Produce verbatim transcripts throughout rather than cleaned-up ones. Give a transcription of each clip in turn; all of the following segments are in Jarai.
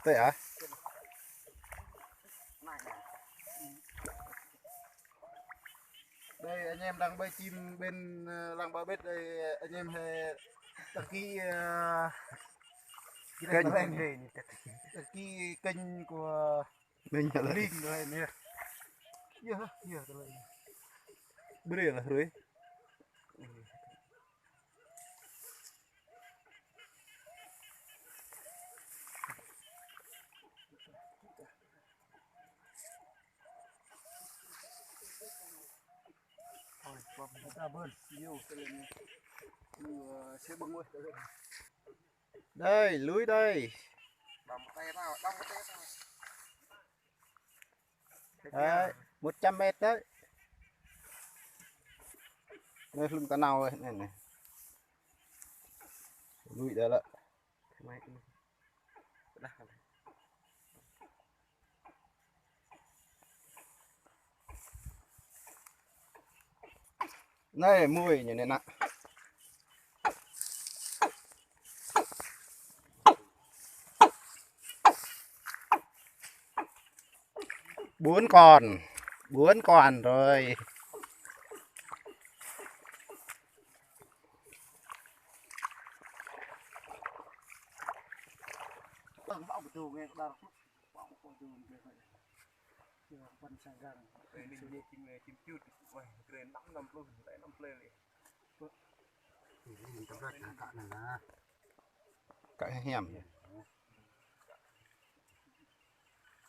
Tê à? Đây anh em đang bơi chim bên, ờ, làng Ba Bết đây, anh em hãy đăng ký, ờ, kênh, đăng ký kênh của Linh đây nè. Iya, iya, tơlơi. Beri lah, Rui. Đây, lưới đây. Đấy, một trăm mét đấy. Đây, lưng cá nau đây, này, này. Lưới đây là. Anai, mui ñu anai nă. Bốn con, bốn con rồi. Ơ, bão bơdu nghe, đar bão bơdu nghe. Chưa, bắn sang gang. Đây, linh như chim, chim chut. Uầy, kren năm, năm pluh, lại năm pluh lĕ. Linh tâm rát kakak nè. Kak hiam.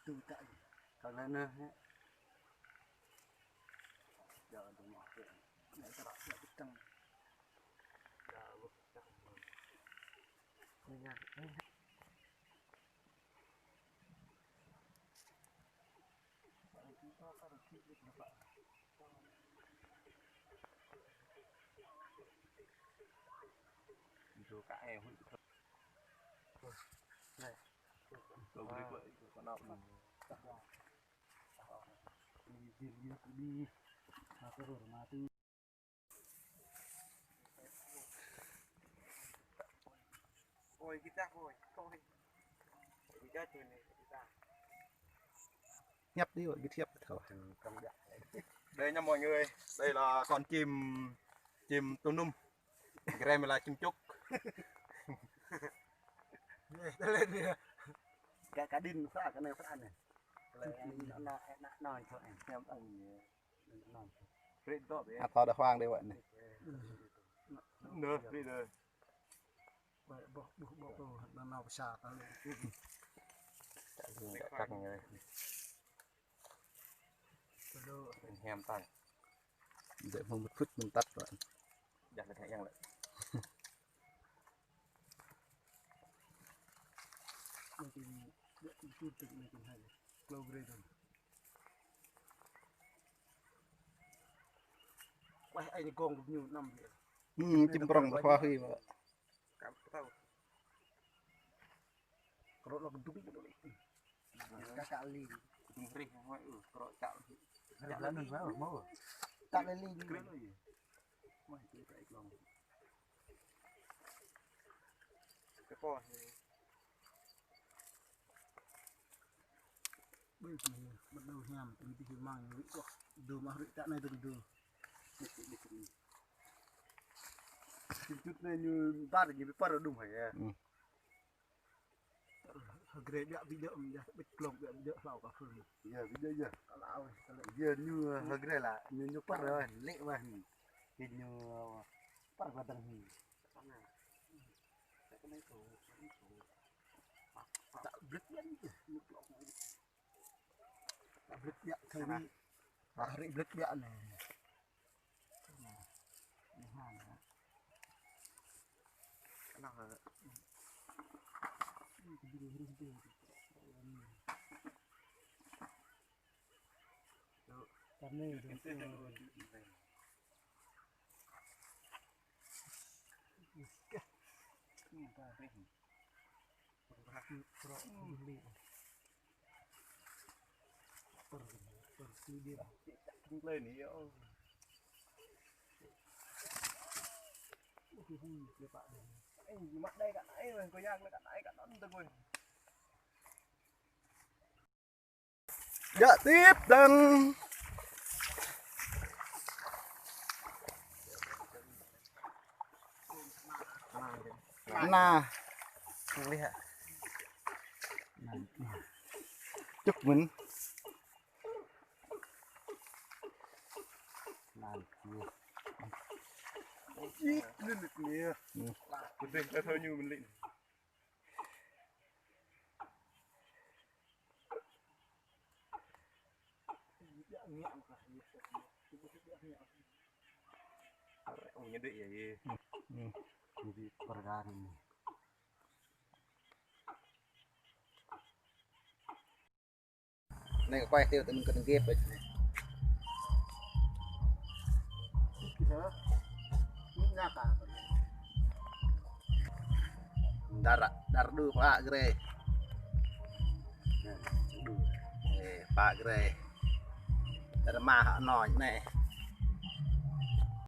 Tu tak. Kak nè nè. Jangan tu mah. Nak terak, nak petang. Hiăp đi, ơi, hiăp thôi. Đây nha mọi người, đây là con chim, chim tu num. Cái này là chim chúc. Cá, cá đinh, cá, cái này cá này. Cái này nó, nó, nó, nó, thôi em. Em ăn gì? Nó. Rít đó bé. À, tao đã hoang đây vậy này. Nơ, rít rồi. Ƀuh, ƀuh, ƀuh, ƀuh, nao nao pơsa ta lĕ. Čak hing, čak kăng ñu. Hiam tăng. Dek hmâo mŭt phŭt mŭt tăt, Pak. Dah lĕ yang lĕ. Mungkin, mungkin hai. Kalau grade. Wah, ai ñu gong ñu năm. Hmm, chim prong bơh hoa hi, Pak. Kăm tao. Kơrŏ lŏ kơdŭng kơdŭng. Kakak Ling. Kơdŭng hrih, hoi, ơ, kơrŏ čăl. Hrih lăn nơh, hmâo, hmâo. Kakak Ling. Kơrŏ lŏ, yơh. Hmâo, kơrŏ čăl lŏ. Kơpô, hê. Ƀơi kơ anai, bắt đầu hiam, tui tui măng, rĭ kŏ, dŏ mă rĭ čă anai dơ̆ng dŏ. Čut anai ñu ƀar, ñu ƀar đŭng hă. Hơgrê ƀiă ƀiă, ƀiă ƀiă, ƀiă hlâo kơ phun. Yơh, ƀiă ƀiă. Kơ lăo, kơ lăo. Yơh, ñu hơgrê lah, ñu, ñu pơr, lĕ wah. Ñu pơr kơ dơ̆ng. Čă blĕt ƀiă ñu. Čă blĕt ƀiă thâo anai. Rĭ blĕt ƀiă anai. Djă tip dơ̆ng. Nah. Čŭk mơ̆n. Anai kơ kuai hơtiâo tơ mơ̆ng kơ tơnggep ƀơi anai. Dar, dar đu pă grê. Ê, pă grê. Dar mă hă anai.